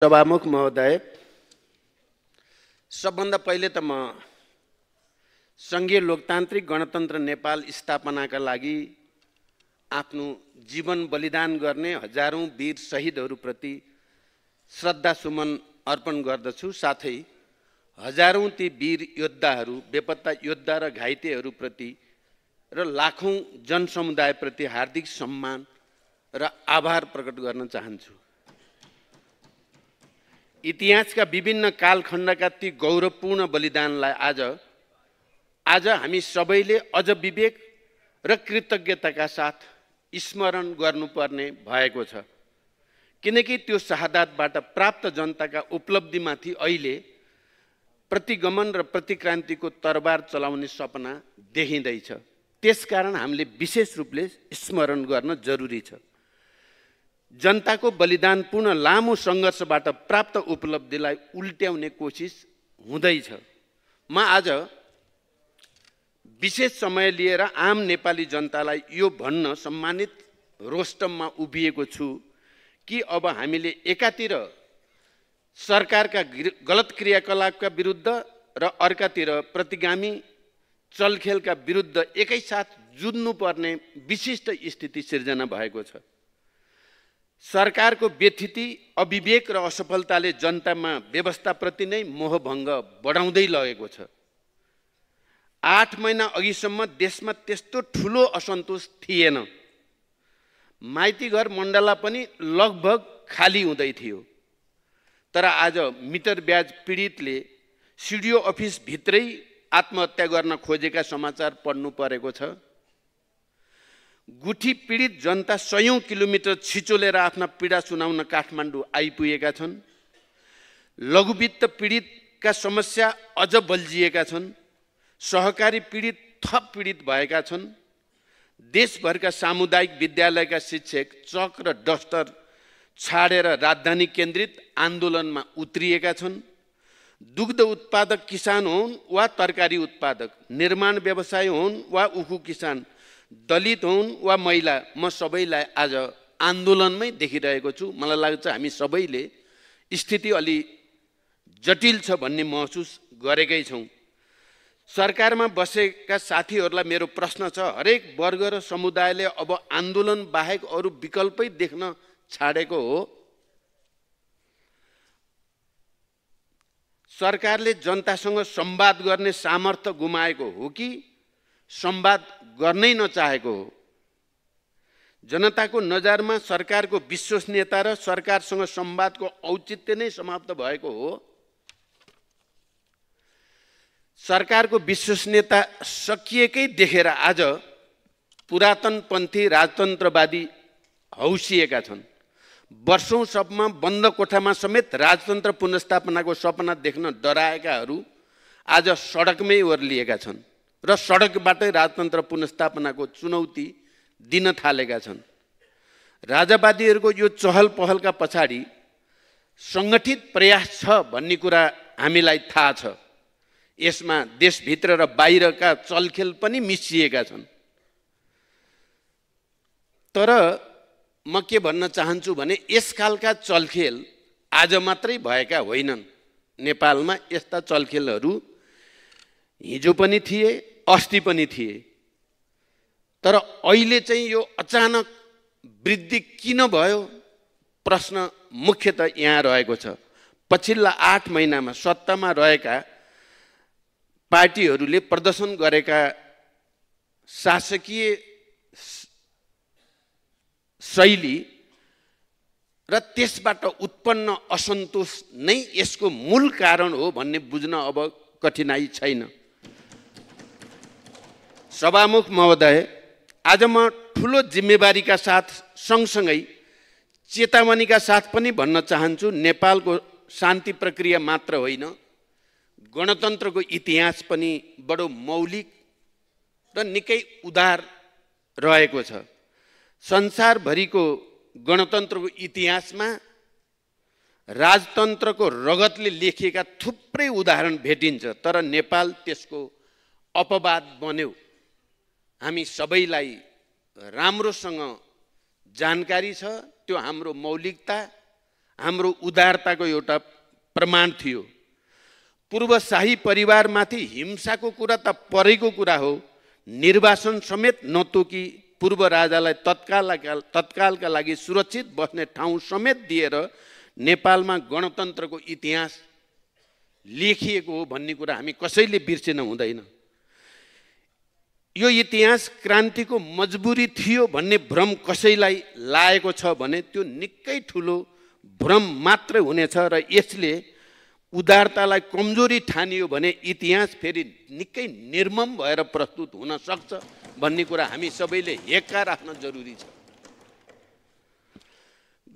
सभामुख महोदय, सबभन्दा पहिले त म संघीय लोकतान्त्रिक गणतन्त्र नेपाल स्थापनाका लागि आफ्नो जीवन बलिदान गर्ने हजारौं वीर शहीदहरूप्रति श्रद्धासुमन अर्पण गर्दछु। साथै हजारौं ती वीर योद्धाहरू, बेपत्ता योद्धा र घाइतेहरूप्रति र लाखौं जनसमुदायप्रति हार्दिक सम्मान र आभार प्रकट गर्न चाहन्छु। इतिहासका विभिन्न कालखण्डका ती गौरवपूर्ण बलिदानलाई आज हामी सबैले अझ विवेक र कृतज्ञताका साथ स्मरण गर्नुपर्ने भएको छ, किनकि त्यो शहादतबाट प्राप्त जनताका उपलब्धिमाथि अहिले प्रतिगमन र प्रतिक्रान्तिको तरबार चलाउने सपना देखिँदैछ। त्यसकारण हामीले विशेष रूपले स्मरण गर्न जरुरी छ। जनताको बलिदानपूर्ण लामो सङ्घर्षबाट प्राप्त उपलब्धिलाई उल्ट्याउने कोसिस हुँदैछ। म आज विशेष समय लिएर आम नेपाली जनतालाई यो भन्न सम्मानित रोस्टममा उभिएको छु कि अब हामीले एकातिर सरकारका गलत क्रियाकलापका विरुद्ध र अर्कातिर प्रतिगामी चलखेलका विरुद्ध एकैसाथ जुझ्नुपर्ने विशिष्ट स्थिति सिर्जना भएको छ। सरकारको व्यथिति, अविवेक र असफलताले जनतामा व्यवस्थाप्रति नै मोहभङ्ग बढाउँदै लगेको छ। 8 महिना अघिसम्म देशमा त्यस्तो ठुलो असन्तोष थिएन। माइतीघर मण्डला पनि लगभग खाली हुँदै थियो। तर आज मिटर ब्याज पीडितले सिडिओ अफिस भित्रै आत्महत्या गर्न खोजेका समाचार पढ्नु परेको छ। गुठी पीडित जनता 100 किलोमिटर छिचोलेर आफ्ना पीडा सुनाउन काठमाडौँ आइपुगेका छन्। लघुवित्त पीडितका समस्या अझ बल्झिएका छन्। सहकारी पीडित थप पीडित भएका छन्। देशभरका सामुदायिक विद्यालयका शिक्षक चक र डस्टर छाडेर राजधानी केन्द्रित आन्दोलनमा उत्रिएका छन्। दुग्ध उत्पादक किसान हुन् वा तरकारी उत्पादक, निर्माण व्यवसाय हुन् वा उखु किसान, दलित हुन् वा महिला, म सबैलाई आज आन्दोलनमै देखिरहेको छु। मलाई लाग्छ हामी सबैले स्थिति अलि जटिल छ भन्ने महसुस गरेकै छौँ। सरकारमा बसेका साथीहरूलाई मेरो प्रश्न छ, हरेक वर्ग र समुदायले अब आन्दोलन बाहेक अरू विकल्पै देख्न छाडेको हो? सरकारले जनतासँग संवाद गर्ने सामर्थ्य गुमाएको हो कि संवाद गर्नै नचाहेको हो? जनताको नजरमा सरकारको विश्वसनीयता र सरकारसँग संवादको औचित्य नै समाप्त भएको हो? सरकारको विश्वसनीयता सकिएकै देखेर आज पुरातनपन्थी राजतन्त्रवादी हौसिएका छन्। वर्षौंसम्म बन्द कोठामा समेत राजतन्त्र पुनर्स्थापनाको सपना देख्न डराएकाहरू आज सडकमै ओर्लिएका छन् र सडकबाटै राजतन्त्र पुनर्स्थापनाको चुनौती दिन थालेका छन्। राजावादीहरूको यो चहल पहलका पछाडि सङ्गठित प्रयास छ भन्ने कुरा हामीलाई थाहा छ। यसमा देशभित्र र बाहिरका चलखेल पनि मिसिएका छन्। तर म के भन्न चाहन्छु भने यसकालका चलखेल आज मात्रै भएका होइनन्। नेपालमा यस्ता चलखेलहरू हिजो पनि थिए, अस्ति पनि थिए। तर अहिले चाहिँ यो अचानक वृद्धि किन भयो? प्रश्न मुख्यतः यहाँ रहेको छ। पछिल्ला 8 महिनामा सत्तामा रहेका पार्टीहरूले प्रदर्शन गरेका शासकीय शैली र त्यसबाट उत्पन्न असन्तोष नै यसको मूल कारण हो भन्ने बुझ्न अब कठिनाइ छैन। सभामुख महोदय, आज म ठुलो जिम्मेवारीका साथ सँगसँगै चेतावनीका साथ पनि भन्न चाहन्छु, नेपालको शान्ति प्रक्रिया मात्र होइन, गणतन्त्रको इतिहास पनि बडो मौलिक र निकै उदार रहेको छ। संसारभरिको गणतन्त्रको इतिहासमा राजतन्त्रको रगतले लेखिएका थुप्रै उदाहरण भेटिन्छ, तर नेपाल त्यसको अपवाद बन्यो। हामी सबैलाई राम्रोसँग जानकारी छ, त्यो हाम्रो मौलिकता, हाम्रो उदारताको एउटा प्रमाण थियो। पूर्व शाही परिवारमाथि हिंसाको कुरा त परेको कुरा हो, निर्वासन समेत नतोकी पूर्व राजालाई तत्कालका लागि सुरक्षित बस्ने ठाउँ समेत दिएर नेपालमा गणतन्त्रको इतिहास लेखिएको हो भन्ने कुरा हामी कसैले बिर्सिन हुँदैन। यो इतिहास क्रान्तिको मजबुरी थियो भन्ने भ्रम कसैलाई लागेको छ भने त्यो निकै ठुलो भ्रम मात्रै हुनेछ र यसले उदारतालाई कमजोरी ठानियो भने इतिहास फेरि निकै निर्मम भएर प्रस्तुत हुन सक्छ भन्ने कुरा हामी सबैले हेक्का राख्न जरुरी छ।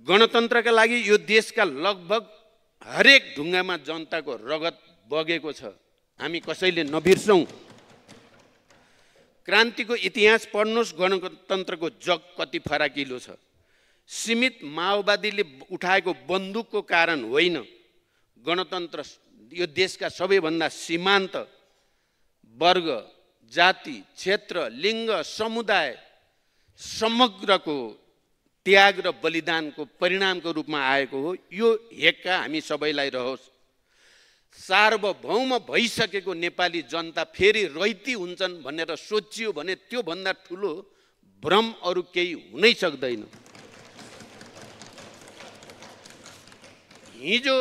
गणतन्त्रका लागि यो देशका लगभग हरेक ढुङ्गामा जनताको रगत बगेको छ, हामी कसैले नबिर्सौँ। क्रान्तिको इतिहास पढ्नुहोस्, गणतन्त्रको जग कति फराकिलो छ। सीमित माओवादीले उठाएको बन्दुकको कारण होइन, गणतन्त्र यो देशका सबैभन्दा सीमान्त वर्ग, जाति, क्षेत्र, लिङ्ग, समुदाय समग्रको त्याग र बलिदानको परिणामको रूपमा आएको हो। यो हेक्का हामी सबैलाई रहोस्। सार्वभौम भइसकेको नेपाली जनता फेरि रैती हुन्छन् भनेर सोचियो भने त्यो भन्दा ठुलो भ्रम अरू केही हुनै सक्दैन। हिजो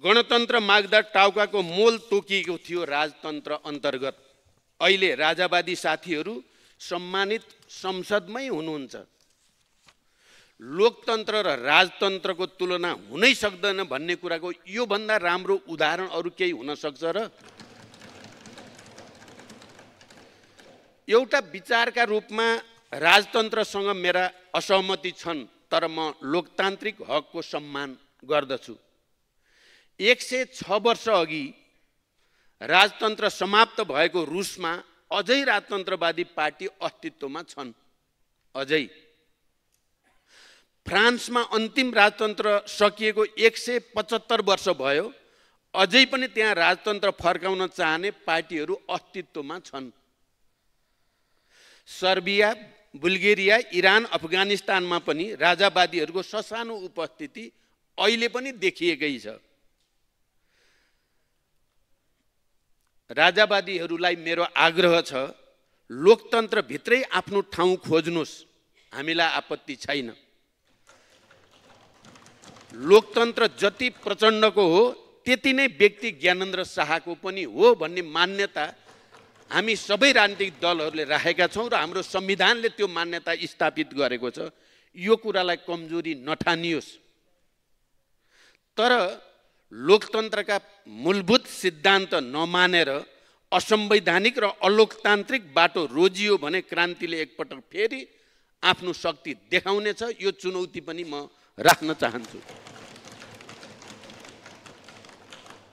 गणतन्त्र माग्दा टाउकाको मोल तोकिएको थियो राजतन्त्र अन्तर्गत। अहिले राजावादी साथीहरू सम्मानित संसदमै हुनुहुन्छ। लोकतन्त्र र राजतन्त्रको तुलना हुनै सक्दैन भन्ने कुराको यो भन्दा राम्रो उदाहरण अरू केही हुन सक्छ र? एउटा विचारका रूपमा राजतन्त्रसँग मेरा असहमति छन्, तर म लोकतान्त्रिक हकको सम्मान गर्दछु। 106 वर्ष अघि राजतन्त्र समाप्त भएको रुसमा अझै राजतन्त्रवादी पार्टी अस्तित्वमा छन्। अझै फ्रान्समा अन्तिम राजतन्त्र सकिएको 175 वर्ष भयो, अझै पनि त्यहाँ राजतन्त्र फर्काउन चाहने पार्टीहरू अस्तित्वमा छन्। सर्बिया, बुल्गेरिया, इरान, अफगानिस्तानमा पनि राजावादीहरूको ससानो उपस्थिति अहिले पनि देखिएकै छ। राजावादीहरूलाई मेरो आग्रह छ, लोकतन्त्रभित्रै आफ्नो ठाउँ खोज्नुहोस्, हामीलाई आपत्ति छैन। लोकतन्त्र जति प्रचण्डको हो त्यति नै व्यक्ति ज्ञानेन्द्र शाहको पनि हो भन्ने मान्यता हामी सबै राजनीतिक दलहरूले राखेका छौँ र हाम्रो संविधानले त्यो मान्यता स्थापित गरेको छ। यो कुरालाई कमजोरी नठानियोस्। तर लोकतन्त्रका मूलभूत सिद्धान्त नमानेर असंवैधानिक र अलोकतान्त्रिक बाटो रोजियो भने क्रान्तिले एकपटक फेरि आफ्नो शक्ति देखाउनेछ। यो चुनौती पनि म राख्न चाहन्छु।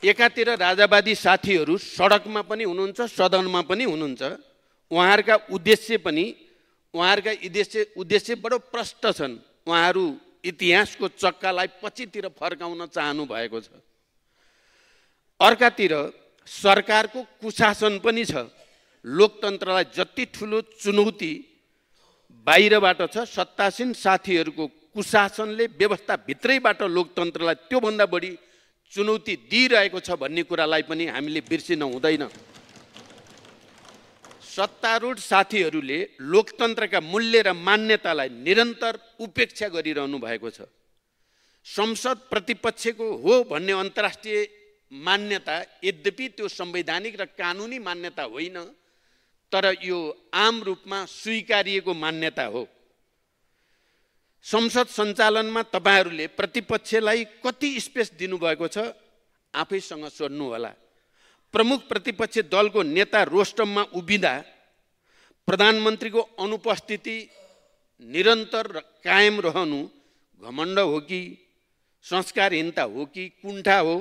एकातिर राजावादी साथीहरू सडकमा पनि हुनुहुन्छ, सदनमा पनि हुनुहुन्छ। उहाँहरूका उद्देश्य बडो प्रष्ट छन्। उहाँहरू इतिहासको चक्कालाई पछितिर फर्काउन चाहनु भएको छ। अर्कातिर सरकारको कुशासन पनि छ। लोकतन्त्रलाई जति ठुलो चुनौती बाहिरबाट छ, सत्तासीन साथीहरूको कुशासनले व्यवस्थाभित्रैबाट लोकतन्त्रलाई त्योभन्दा बढी चुनौती दिइरहेको छ भन्ने कुरालाई पनि हामीले बिर्सिन हुँदैन। सत्तारूढ साथीहरूले लोकतन्त्रका मूल्य र मान्यतालाई निरन्तर उपेक्षा गरिरहनु भएको छ। संसद प्रतिपक्षको हो भन्ने अन्तर्राष्ट्रिय मान्यता यद्यपि त्यो संवैधानिक र कानुनी मान्यता होइन, तर यो आम रूपमा स्वीकारिएको मान्यता हो। संसद सञ्चालनमा तपाईहरूले प्रतिपक्षलाई कति स्पेस दिनुभएको छ आफैसँग सोध्नु होला। प्रमुख प्रतिपक्ष दलको नेता रोस्टममा उभिँदा प्रधानमन्त्रीको अनुपस्थिति निरन्तर कायम रहनु घमण्ड हो कि संस्कारहीनता हो कि कुण्ठा हो,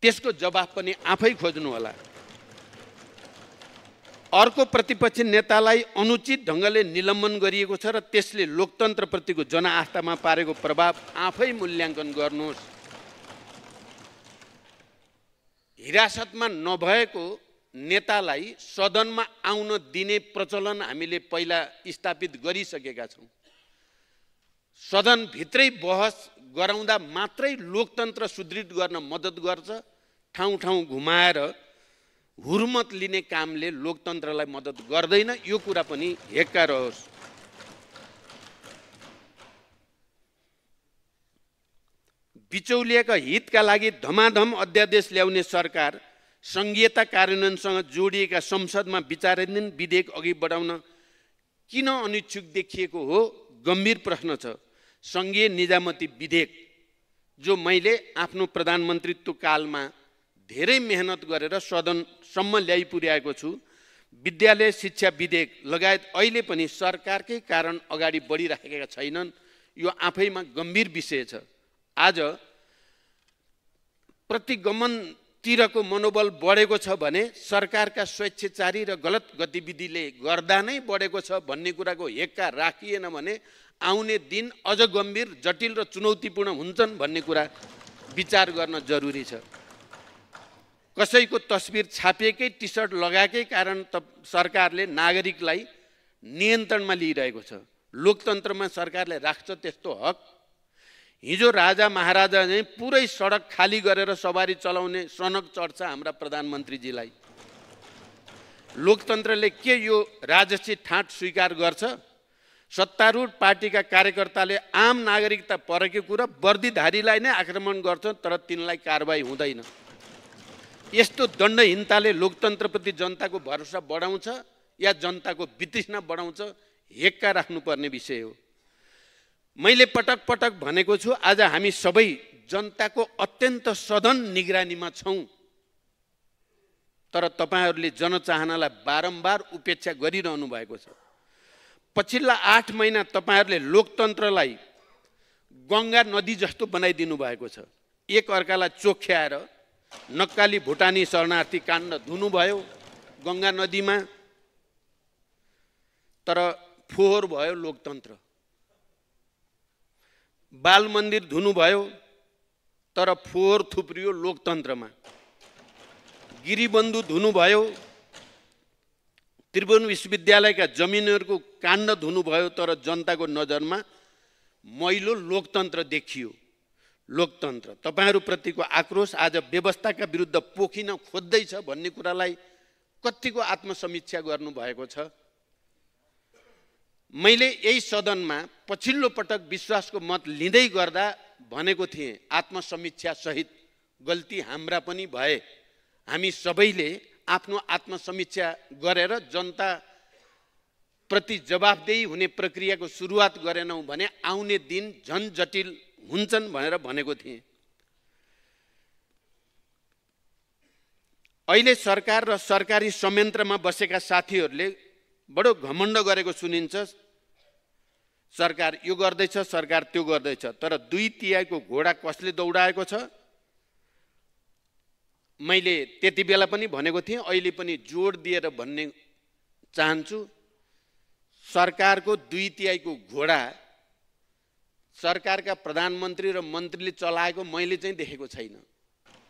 त्यसको जवाफ पनि आफै खोज्नु होला। अर्को प्रतिपक्षी नेतालाई अनुचित ढङ्गले निलम्बन गरिएको छ र त्यसले लोकतन्त्रप्रतिको जनआस्थामा पारेको प्रभाव आफै मूल्याङ्कन गर्नुहोस्। हिरासतमा नभएको नेतालाई सदनमा आउन दिने प्रचलन हामीले पहिला स्थापित गरिसकेका छौँ। सदनभित्रै बहस गराउँदा मात्रै लोकतन्त्र सुदृढ गर्न मद्दत गर्छ। ठाउँ ठाउँ घुमाएर हुर्मत लिने कामले लोकतन्त्रलाई मद्दत गर्दैन। यो कुरा पनि हेक्का रहोस्। बिचौलियाका हितका लागि धमाधम अध्यादेश ल्याउने सरकार संघीयता कार्यान्वयनसँग जोडिएका संसदमा विचाराधीन विधेयक अघि बढाउन किन अनिच्छुक देखिएको हो? गम्भीर प्रश्न छ। संघीय निजामती विधेयक जो मैले आफ्नो प्रधानमन्त्रीत्व कालमा धेरै मेहनत गरेर सदनसम्म ल्याइ पुर्याएको छु, विद्यालय शिक्षा विधेयक लगायत अहिले पनि सरकारकै कारण अगाडि बढिरहेका छैनन्। यो आफैमा गम्भीर विषय छ। आज प्रतिगमनतिरको मनोबल बढेको छ भने सरकारका स्वेच्छाचारी र गलत गतिविधिले गर्दा नै बढेको छ भन्ने कुराको हेक्का राखिएन भने आउने दिन अझ गम्भीर, जटिल र चुनौतीपूर्ण हुन्छन् भन्ने कुरा विचार गर्न जरुरी छ। कसैको तस्बिर छापिएकै टी सर्ट लगाएकै कारण सरकारले नागरिकलाई नियन्त्रणमा लिइरहेको छ। लोकतन्त्रमा सरकारले राख्छ त्यस्तो हक? हिजो राजा महाराजा नै पुरै सडक खाली गरेर सवारी चलाउने सनक चढ्छ हाम्रा प्रधानमन्त्रीजीलाई। लोकतन्त्रले के यो राजसी ठाट स्वीकार गर्छ? सत्तारूढ पार्टीका कार्यकर्ताले आम नागरिकता परेको कुरा वर्दीधारीलाई नै आक्रमण गर्छ, तर तिनलाई कारबाही हुँदैन। यस्तो दण्डहीनताले लोकतन्त्रप्रति जनताको भरोसा बढाउँछ या जनताको वितृष्णा बढाउँछ? हेक्का राख्नुपर्ने विषय हो। मैले पटक पटक भनेको छु, आज हामी सबै जनताको अत्यन्त सधन निगरानीमा छौँ। तर तपाईहरूले जनचाहनालाई बारम्बार उपेक्षा गरिरहनु भएको छ। पछिल्ला 8 महिना तपाईहरूले लोकतन्त्रलाई गङ्गा नदी जस्तो बनाइदिनु भएको छ। एक अर्कालाई चोख्याएर नक्काली भुटानी शरणार्थी काण्ड धुनुभयो गङ्गा नदीमा, तर फोहोर भयो लोकतन्त्र। बाल मन्दिर धुनुभयो, तर फोहोर थुप्रियो लोकतन्त्रमा। गिरिबन्धु धुनुभयो, त्रिभुवन विश्वविद्यालयका जमिनहरूको काण्ड धुनुभयो, तर जनताको नजरमा मैलो लोकतन्त्र देखियो। लोकतन्त्र तपाईहरूप्रतिको आक्रोश आज व्यवस्थाका विरुद्ध पोखिन खोज्दैछ भन्ने कुरालाई कतिको आत्मसमीक्षा गर्नुभएको छ? मैले यही सदनमा पछिल्लो पटक विश्वासको मत लिँदै गर्दा भनेको थिएँ, आत्मसमीक्षा सहित गल्ती हाम्रा पनि भए। हामी सबैले आफ्नो आत्मसमीक्षा गरेर जनता प्रति जवाफदेही हुने प्रक्रियाको सुरुवात गरेनौँ भने आउने दिन झन जटिल हुन्छन् भनेर भनेको थिएँ। अहिले सरकार र सरकारी संयन्त्रमा बसेका साथीहरूले बडो घमण्ड गरेको सुनिन्छ। सरकार यो गर्दैछ, सरकार त्यो गर्दैछ, तर 2/3 घोडा कसले दौडाएको छ? मैले त्यति बेला पनि भनेको थिएँ, अहिले पनि जोड दिएर भन्ने चाहन्छु, सरकारको 2/3 घोडा सरकारका प्रधानमन्त्री र मन्त्रीले चलाएको मैले चाहिँ देखेको छैन।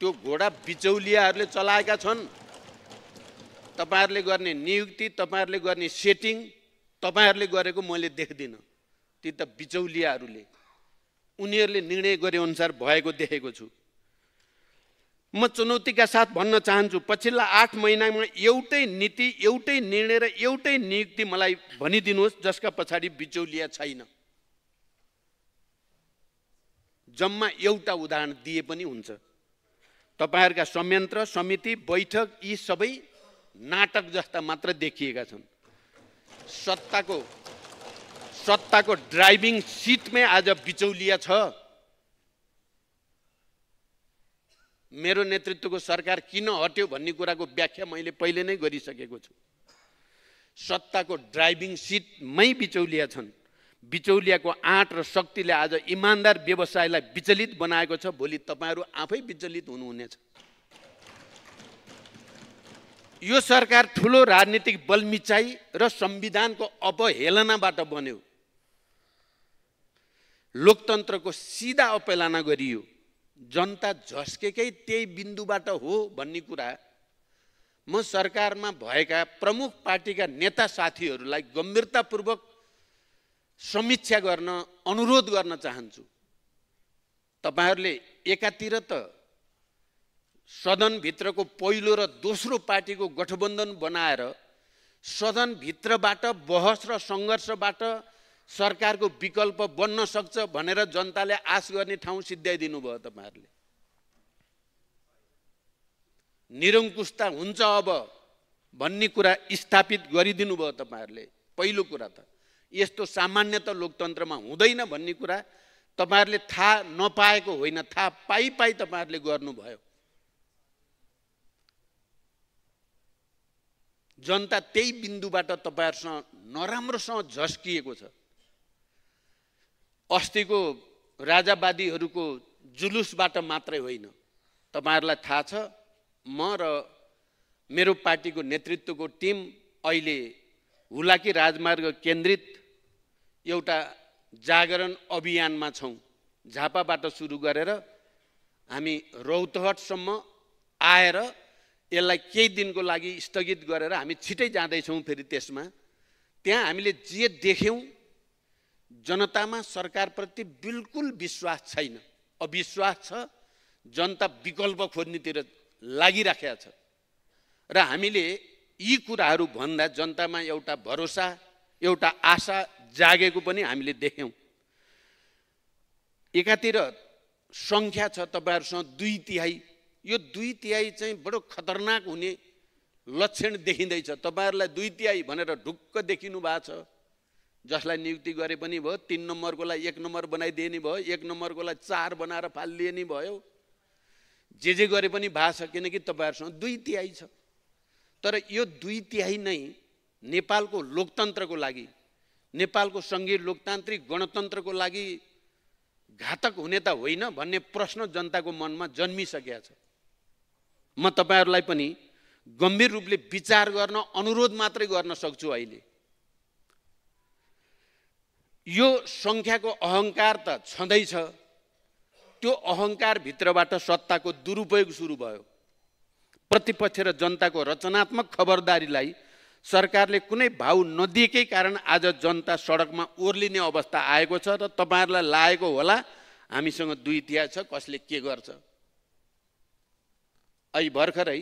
त्यो घोडा बिचौलियाहरूले चलाएका छन्। तपाईहरूले गर्ने नियुक्ति, तपाईहरूले गर्ने सेटिङ तपाईहरूले गरेको मैले देख्दिनँ। ती त बिचौलियाहरूले, उनीहरूले निर्णय गरे अनुसार भएको देखेको छु। म चुनौतीका साथ भन्न चाहन्छु, पछिल्ला 8 महिनामा एउटै नीति, एउटै निर्णय र एउटै नियुक्ति मलाई भनिदिनुहोस् जसका पछाडि बिचौलिया छैन। जम्मा एउटा उदाहरण दिए पनि हुन्छ। तपाईहरूका संयन्त्र, समिति, बैठक यी सबै नाटक जस्ता मात्र देखिएका छन्। सत्ताको ड्राइभिङ सिटमै आज बिचौलिया छ। मेरो नेतृत्वको सरकार किन हट्यो भन्ने कुराको व्याख्या मैले पहिले नै गरिसकेको छु। सत्ताको ड्राइभिङ सिटमै बिचौलिया छन्। बिचौलियाको आँट र शक्तिले आज इमान्दार व्यवसायलाई विचलित बनाएको छ। भोलि तपाईहरू आफै विचलित हुनुहुनेछ। यो सरकार ठुलो राजनीतिक बलमिचाइ र संविधानको अपहेलनाबाट बन्यो। लोकतन्त्रको सिधा अपहेलना गरियो। जनता झस्केकै त्यही बिन्दुबाट हो भन्ने कुरा म सरकारमा भएका प्रमुख पार्टीका नेता साथीहरूलाई गम्भीरतापूर्वक समीक्षा गर्न अनुरोध गर्न चाहन्छु। तपाईहरुले एकातिर त सदनभित्रको पहिलो र दोस्रो पार्टीको गठबन्धन बनाएर सदनभित्रबाट बहस र सङ्घर्षबाट सरकारको विकल्प बन्न सक्छ भनेर जनताले आश गर्ने ठाउँ सिद्ध्याइदिनु भयो तपाईहरुले। निरङ्कुशता हुन्छ अब भन्ने कुरा स्थापित गरिदिनु भयो तपाईहरुले। पहिलो कुरा त यस्तो सामान्यतः लोकतन्त्रमा हुँदैन भन्ने कुरा तपाईहरुले थाहा नपाएको होइन, थाहा पाई तपाईहरुले गर्नुभयो। जनता त्यही बिन्दुबाट तपाईहरुसँग नराम्रोसँग झस्किएको छ। अस्तिको राजावादीहरूको जुलुसबाट मात्रै होइन, तपाईहरुलाई थाहा छ म र मेरो पार्टीको नेतृत्वको टिम अहिले हुलाकी राजमार्ग केन्द्रित एउटा जागरण अभियानमा छौं। झापाबाट सुरु गरेर हामी रौतहटसम्म आएर यसलाई केही दिनको लागि स्थगित गरेर हामी छिटै जाँदैछौँ। फेरि त्यसमा त्यहाँ हामीले जे देख्यौं, जनतामा सरकारप्रति बिल्कुल विश्वास छैन, अविश्वास छ। जनता विकल्प खोज्नेतिर लागिराखेको छ र हामीले यी कुराहरू भन्दा जनतामा एउटा भरोसा, एउटा आशा जागेको पनि हामीले देख्यौं। एकातिर संख्या छ तपाईहरुसँग 2/3, यो 2/3 चाहिँ बडो खतरनाक हुने लक्षण देखिँदैछ। तपाईहरुलाई 2/3 भनेर ढुक्क देखिनु भएको छ। जसलाई नियुक्ति गरे पनि भयो, 3 नम्बरकोलाई 1 नम्बर बनाइदिने भयो, 1 नम्बरकोलाई 4 बनाएर फालिदिने भयो, जे गरे पनि भएको छ, किनकि तपाईहरुसँग 2/3 छ। तर यो 2/3 नै नेपालको लोकतन्त्रको लागि, नेपालको संघीय लोकतान्त्रिक गणतन्त्रको लागि घातक हुने त होइन भन्ने प्रश्न जनताको मनमा जन्मिसकेको छ। म तपाईहरुलाई पनि गम्भीर रूपले विचार गर्न अनुरोध मात्रै गर्न सक्छु। अहिले यो संख्याको अहंकार त छँदैछ, त्यो अहंकार भित्रबाट सत्ताको दुरुपयोग सुरु भयो। प्रतिपक्ष र जनताको रचनात्मक खबरदारीलाई सरकारले कुनै भाउ नदिएकै कारण आज जनता सडकमा ओर्लिने अवस्था आएको छ र तपाईहरुलाई लागेको होला हामीसँग 2/3 छ, कसले के गर्छ। अहिले भर्खरै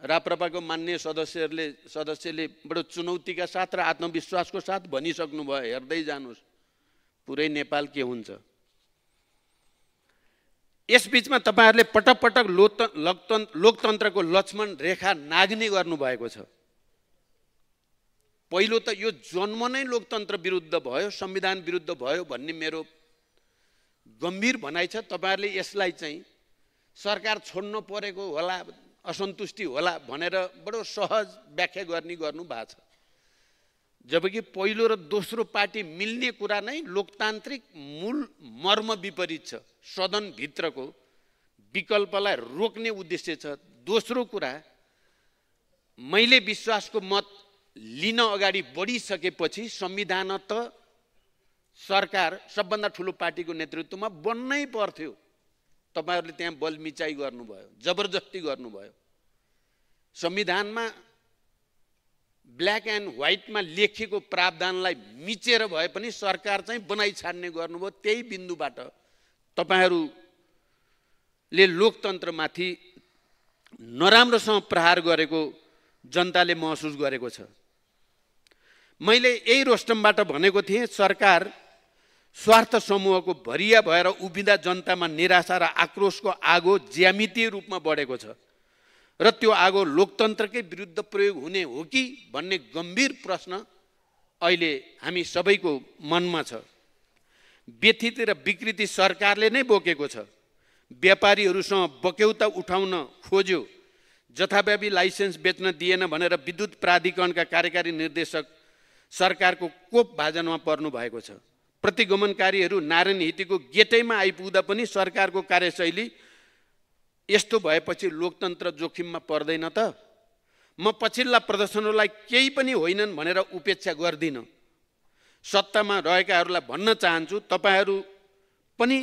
राप्रपाको मान्य सदस्यले बडो चुनौतीका साथ र आत्मविश्वासको साथ भनिसक्नु भयो, हेर्दै जानुस् पुरै नेपाल के हुन्छ। यसबीचमा तपाईहरुले पटक पटक लोकतन्त्रको लक्ष्मण रेखा नाग्ने गर्नुभएको छ। पहिलो त यो जन्म नै लोकतन्त्र विरुद्ध भयो, संविधान विरुद्ध भयो भन्ने मेरो गम्भीर भनाइ छ। तपाईहरुले यसलाई चाहिँ सरकार छोड्न परेको होला, असन्तुष्टि होला भनेर बडो सहज व्याख्या गर्नु भएको छ। जबकि पहिलो र दोस्रो पार्टी मिल्ने कुरा नै लोकतान्त्रिक मूल मर्म विपरीत छ। सदन भित्रको विकल्पलाई रोक्ने उद्देश्य छ। दोस्रो कुरा, मैले विश्वासको मत लिन अगाडि बढिसकेपछि संविधान त सरकार सबभन्दा ठुलो पार्टीको नेतृत्वमा बन्नै पर्थ्यो। तपाईहरुले त्यहाँ बलमिचाइ गर्नुभयो, जबरजस्ती गर्नुभयो। संविधानमा ब्ल्याक एन्ड व्हाइटमा लेखिएको प्रावधानलाई मिचेर भए पनि सरकार चाहिँ बनाइ छाड्ने गर्नुभयो। त्यही बिन्दुबाट तपाईहरुले लोकतन्त्रमाथि नराम्रोसँग प्रहार गरेको जनताले महसुस गरेको छ। मैले यही रोस्टमबाट भनेको थिएँ, सरकार स्वार्थ समूहको भरिया भएर उभिँदा जनतामा निराशा र आक्रोशको आगो ज्यामितीय रूपमा बढेको छ र त्यो आगो लोकतन्त्रकै विरुद्ध प्रयोग हुने हो कि भन्ने गम्भीर प्रश्न अहिले हामी सबैको मनमा छ। व्यथित र विकृति सरकारले नै बोकेको छ। व्यापारीहरूसँग बक्यौता उठाउन खोज्यो, जथाव्यापी लाइसेन्स बेच्न दिएन भनेर विद्युत प्राधिकरणका कार्यकारी निर्देशक सरकारको कोप भाजनमा पर्नु भएको छ। प्रतिगमनकारीहरू नारायण हिटीको गेटैमा आइपुग्दा पनि सरकारको कार्यशैली यस्तो भएपछि लोकतन्त्र जोखिममा पर्दैन त? म पछिल्ला प्रदर्शनहरूलाई केही पनि होइनन् भनेर उपेक्षा गर्दिन। सत्तामा रहेकाहरूलाई भन्न चाहन्छु, तपाईहरू पनि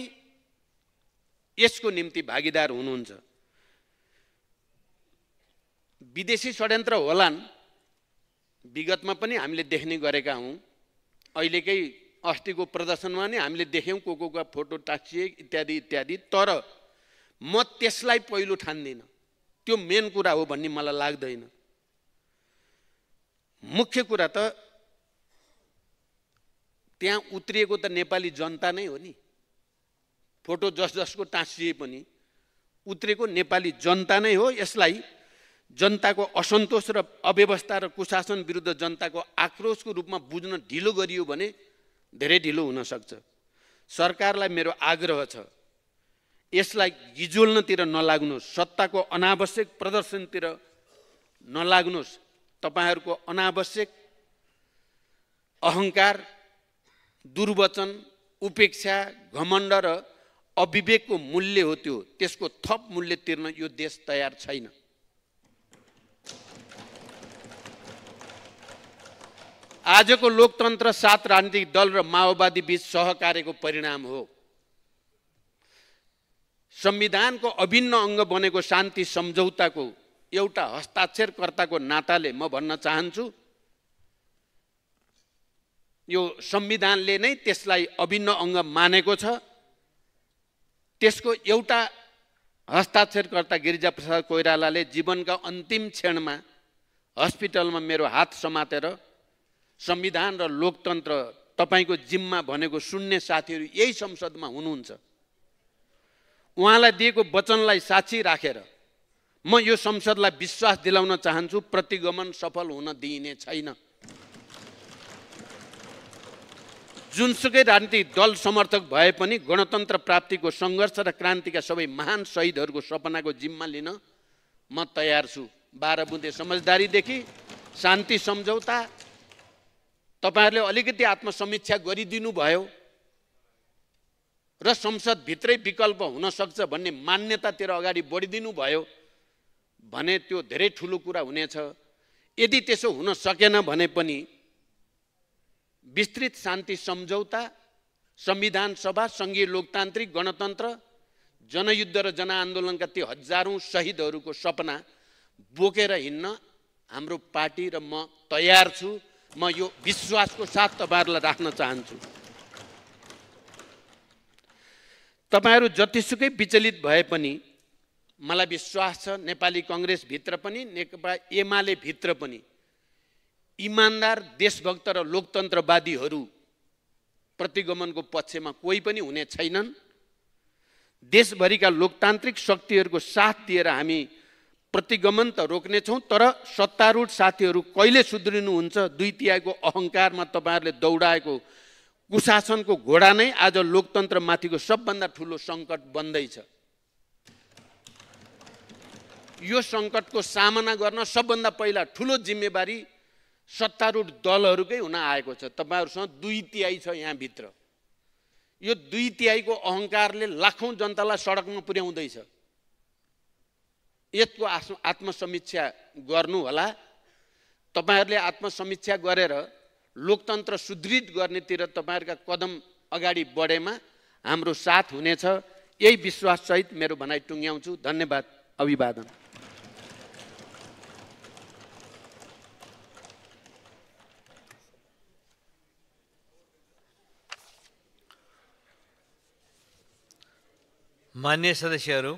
यसको निम्ति भागीदार हुनुहुन्छ। विदेशी षड्यन्त्र होलान्, विगतमा पनि हामीले देख्ने गरेका हौं। अहिलेकै अस्तिको प्रदर्शनमा नि हामीले देख्यौँ को फोटो टाँसिए इत्यादि इत्यादि। तर म त्यसलाई पहिलो ठान्दिनँ, त्यो मेन कुरा हो भन्ने मलाई लाग्दैन। मुख्य कुरा त त्यहाँ उत्रिएको त नेपाली जनता नै हो नि। फोटो जसको टाँसिए पनि उत्रेको नेपाली जनता नै हो। यसलाई जनताको असन्तोष र अव्यवस्था र कुशासन विरुद्ध जनताको आक्रोशको रूपमा बुझ्न ढिलो गरियो भने धेरै ढिलो हुन सक्छ। सरकारलाई मेरो आग्रह छ, यसलाई गिजोल्नतिर नलाग्नुहोस्, सत्ताको अनावश्यक प्रदर्शनतिर नलाग्नुहोस्। तपाईहरूको अनावश्यक अहङ्कार, दुर्वचन, उपेक्षा, घमण्ड र अविवेकको मूल्य हो त्यो। त्यसको थप मूल्य तिर्न यो देश तयार छैन। आजको लोकतन्त्र 7 राजनीतिक दल र माओवादी बीच सहकार्यको परिणाम हो। संविधानको अभिन्न अङ्ग बनेको शान्ति सम्झौताको एउटा हस्ताक्षरकर्ताको नाताले म भन्न चाहन्छु, यो संविधानले नै त्यसलाई अभिन्न अङ्ग मानेको छ। त्यसको एउटा हस्ताक्षरकर्ता गिरिजाप्रसाद कोइरालाले जीवनका अन्तिम क्षणमा हस्पिटलमा मेरो हात समातेर संविधान र लोकतन्त्र तपाईको जिम्मा भनेको सुन्ने साथीहरू यही संसदमा हुनुहुन्छ। उहाँलाई दिएको वचनलाई साक्षी राखेर म यो संसदलाई विश्वास दिलाउन चाहन्छु, प्रतिगमन सफल हुन दिइने छैन। जुनसुकै राजनीतिक दल समर्थक भए पनि गणतन्त्र प्राप्तिको सङ्घर्ष र क्रान्तिका सबै महान शहीदहरूको सपनाको जिम्मा लिन म तयार छु। 12 बुँदे समझदारीदेखि शान्ति सम्झौता, तपाईहरुले अलिकति आत्मसमीक्षा गरिदिनु भयो र संसदभित्रै विकल्प हुन सक्छ भन्ने मान्यतातिर अगाडि बढिदिनु भयो भने त्यो धेरै ठुलो कुरा हुनेछ। यदि त्यसो हुन सकेन भने पनि विस्तृत शान्ति सम्झौता, संविधान सभा, संघीय लोकतान्त्रिक गणतन्त्र, जनयुद्ध र जनआन्दोलनका ती हजारौं शहीदहरूको सपना बोकेर हिँड्न हाम्रो पार्टी र म तयार छु। म यो विश्वासको साथ तपाईहरुलाई राख्न चाहन्छु। तपाईहरु जतिसुकै विचलित भए पनि मलाई विश्वास छ नेपाली कांग्रेस भित्र पनि नेकपा एमाले भित्र पनि इमानदार, देशभक्त र लोकतन्त्रवादीहरू प्रतिगमनको पक्षमा कोही पनि हुने छैनन्। देशभरिका लोकतान्त्रिक शक्तिहरूको साथ दिएर हामी प्रतिगमन त रोक्नेछौँ, तर सत्तारूढ साथीहरू कहिले सुध्रिनुहुन्छ? 2/3 अहङ्कारमा तपाईहरुले दौडाएको कुशासनको घोडा नै आज लोकतन्त्रमाथिको सबभन्दा ठुलो सङ्कट बन्दैछ। यो सङ्कटको सामना गर्न सबभन्दा पहिला ठुलो जिम्मेवारी सत्तारूढ दलहरूकै हुन आएको छ। तपाईहरुसँग 2/3 छ यहाँ भित्र। यो 2/3 अहङ्कारले लाखौं जनतालाई सडकमा पुर्याउँदैछ। यसको आत्मसमीक्षा गर्नु होला। तपाईहरुले आत्मसमीक्षा गरेर लोकतन्त्र सुदृढ गर्नेतिर तपाईहरुका कदम अगाडि बढेमा हाम्रो साथ हुनेछ। यही विश्वास सहित मेरो भनाइ टुङ्ग्याउँछु। धन्यवाद। अभिवादन। मान्य सदस्यहरू,